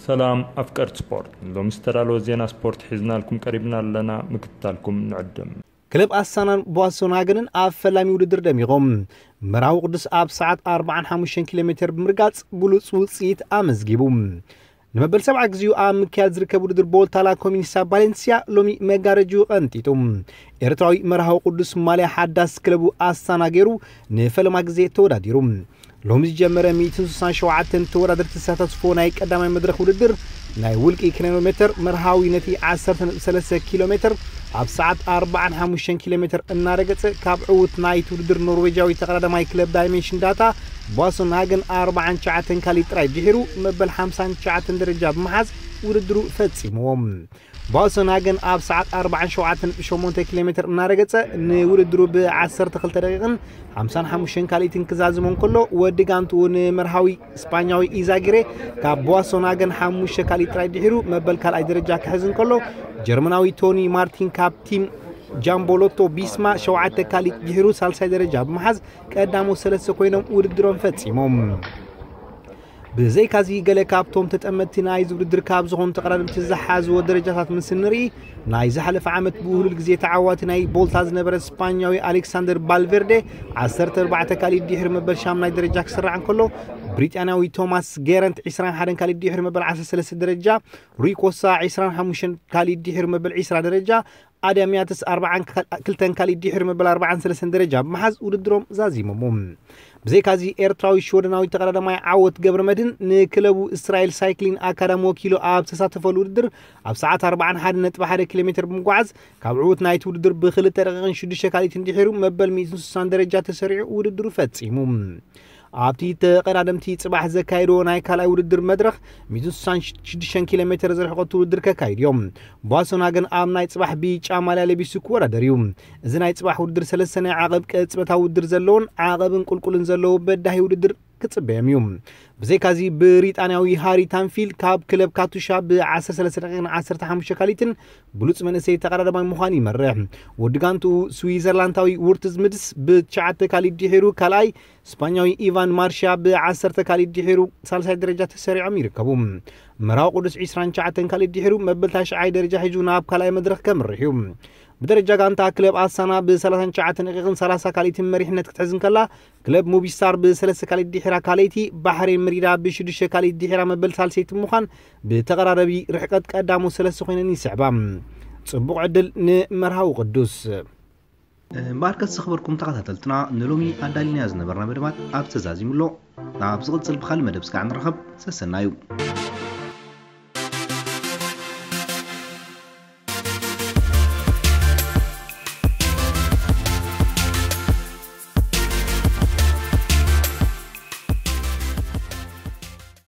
ሰላም ኣፍቀርቲ ስፖርት፣ ሎሚ ዝተዳለወ ዜና ስፖርት ሒዝናልኩም ቀሪብና ኣለና። ምክትታልኩም ንዕድም። ክለብ ኣሳናን ቦስቶን ሃገንን ኣብ ፈላሚ ውድድር ደሚቖም። መርሃዊ ቅዱስ ኣብ ሰዓት ኣርባዓን ሓሙሽተን ኪሎ ሜትር ብምርጋጽ ብሉጽ ውጽኢት ኣመዝጊቡ። ንመበል ሰብዓ ግዜኡ ኣብ ምክያድ ዝርከብ ውድድር ቦልታ ላ ኮሚኒሳ ባሌንሲያ ሎሚ መጋረጅኡ ቀንጢጡ። ኤርትራዊ መርሃዊ ቅዱስ ማልያ ሓዳስ ክለቡ ኣስታና ገይሩ ንፈለማ ግዜ ተወዳዲሩ። ሎሚ ዝጀመረ ሚእትን ስሳን ሸውዓተን ተወዳደርቲ ዝሳተፍዎ ናይ ቀዳማይ መድረኽ ውድድር ናይ ውልቂ ኪሎ ሜትር መርሃዊ ነቲ ዓሰርተ ነጥቢ ሰለስተ ኪሎ ሜትር ኣብ ሰዓት ኣርባዓን ሓሙሽተን ኪሎ ሜትር እናረገጸ ካብ ዕዉት ናይቲ ውድድር ኖርዌጃዊ ተቐዳዳማይ ክለብ ዳይሜንሽን ዳታ ቦስቶን ሃገን ኣርባዓን ትሽዓተን ካልኢት ጥራይ ድሒሩ መበል ሓምሳን ትሽዓተን ደረጃ ብምሓዝ ውድድሩ ፈጺምዎ። ቦስቶን ሃገን ኣብ ሰዓት ኣርባዓን ሸውዓተን ነጥቢ ሸሞንተ ኪሎ ሜትር እናረገጸ ንውድድሩ ብ ዓሰርተ ክልተ ደቂቕን ሓምሳን ሓሙሽተን ካልኢትን ክዛዝሞ እንከሎ፣ ወዲ ጋንትኡ ንመርሃዊ ስፓኛዊ ኢዛጊሬ ካብ ቦስቶን ሃገን ሓሙሽተ ካልኢት ጥራይ ድሒሩ መበል ካልኣይ ደረጃ ክሕዝ እንከሎ፣ ጀርመናዊ ቶኒ ማርቲን ካብ ቲም ጃምቦ ሎቶ ቢስማ ሸውዓተ ካልኢት ድሒሩ ሳልሳይ ደረጃ ብምሓዝ ቀዳሞ ሰለስተ ኮይኖም ውድድሮም ፈጺሞም። ብዘይካዚ፣ ገለ ካብቶም ተጠመድቲ ናይዚ ውድድር ካብ ዝኾኑ ተቐዳደምቲ ዝሓዝዎ ደረጃታት ምስ እንርኢ፣ ናይ ዝሓለፈ ዓመት ብውህሉል ግዜ ተዓዋቲ ናይ ቦልታ ዝነበረ ስፓኛዊ ኣሌክሳንደር ባልቬርዴ ዓሰርተ ኣርባዕተ ካልኢት ድሕሪ መበል ሻምናይ ደረጃ ክስራዕ እንከሎ፣ ብሪጣንያዊ ቶማስ ጌረንት ዕስራን ሓደን ካልኢት ድሕሪ መበል ዓሰርተ ሰለስተ ደረጃ፣ ሩይ ኮሳ ዕስራን ሓሙሽተን ካልኢት ድሕሪ መበል ዕስራ ደረጃ፣ ኣድያም ያትስ ኣርባዓን ክልተን ካልኢት ድሕሪ መበል ኣርባዓን ሰለስተን ደረጃ ብምሓዝ ውድድሮም ዛዚሞሞ። ብዘይካዚ፣ ኤርትራዊ ሽወደናዊ ተቐዳዳማይ ዓወት ገብረ መድህን ንክለቡ እስራኤል ሳይክሊን ኣካዳሚ ወኪሉ ኣብ ዝተሳተፈሉ ውድድር ኣብ ሰዓት ኣርባዓን ሓደን ነጥቢ ሓደ ኪሎ ሜትር ብምጉዓዝ ካብ ዕዉት ናይቲ ውድድር ብክልተ ደቂቕን ሽዱሽተ ካልኢትን ድሒሩ መበል ሚእትን ስሳን ደረጃ ተሰሪዑ ውድድሩ ፈጺሙ። ኣብቲ ተቐዳደምቲ ጽባሕ ዘካየድዎ ናይ ካልኣይ ውድድር መድረኽ ሚእትን ስሳን ሽዱሽተን ኪሎ ሜትር ዝርሕቐቱ ውድድር ከካይዱ እዮም። ቦስቶን ሃገን ኣብ ናይ ጽባሕ ብጫ ማልያ ለቢሱ ክወዳደር እዩ። እዚ ናይ ጽባሕ ውድድር ሰለስተ ናይ ዓቐብ ቅጽበታዊ ውድድር ዘለዎን ዓቐብን ቁልቁልን ዘለዎ በዳሂ ውድድር ክጽበዮም እዩ። ብዘይካዚ ብሪጣንያዊ ሃሪ ታንፊል ካብ ክለብ ካቱሻ ብ ዓሰርተ ሰለስተ ደቂቕን ዓሰርተ ሓሙሽተ ካልኢትን ብሉጽ መንእሰይ ተቐዳዳማይ ምዃኑ ይመርሕ። ወዲ ጋንትኡ ስዊዘርላንዳዊ ውርትዝ ምድስ ብትሽዓተ ካልኢት ድሒሩ ካልኣይ፣ ስፓኛዊ ኢቫን ማርሽያ ብ ዓሰርተ ካልኢት ድሒሩ ሳልሳይ ደረጃ ተሰሪዖም ይርከቡ። መርሃዊ ቅዱስ ዕስራን ትሽዓተን ካልኢት ድሒሩ መበል ታሽዓይ ደረጃ ሒዙ ናብ ካልኣይ መድረኽ ከምርሕ እዩ። ብደረጃ ጋንታ ክለብ ኣሳና ብ ሰላሳን ትሽዓተን ደቂቕን ሰላሳ ካልኢትን መሪሕነት ክትሕዝ እንከላ፣ ክለብ ሙቢስታር ብሰለስተ ካልኢት ድሒራ ካልኣይቲ፣ ባሕሬን መሪዳ ብሽዱሽተ ካልኢት ድሒራ መበል ሳልሰይቲ ብምዃን ብተቐራረቢ ርሕቀት ቀዳሞት ሰለስተ ኮይነን ይስዕባ። ጽቡቕ ዕድል ንመርሃዊ ቅዱስ። እምበኣርከስ ዝኽበርኩም ተኸታተልትና፣ ንሎሚ ኣዳሊናዮ ዝነበርና መደባት ኣብ ተዛዚሙ ኣሎ። ኣብ ዝቕጽል ብኻልእ መደብ ስጋዕ ንራኸብ። ሰሰናዩ።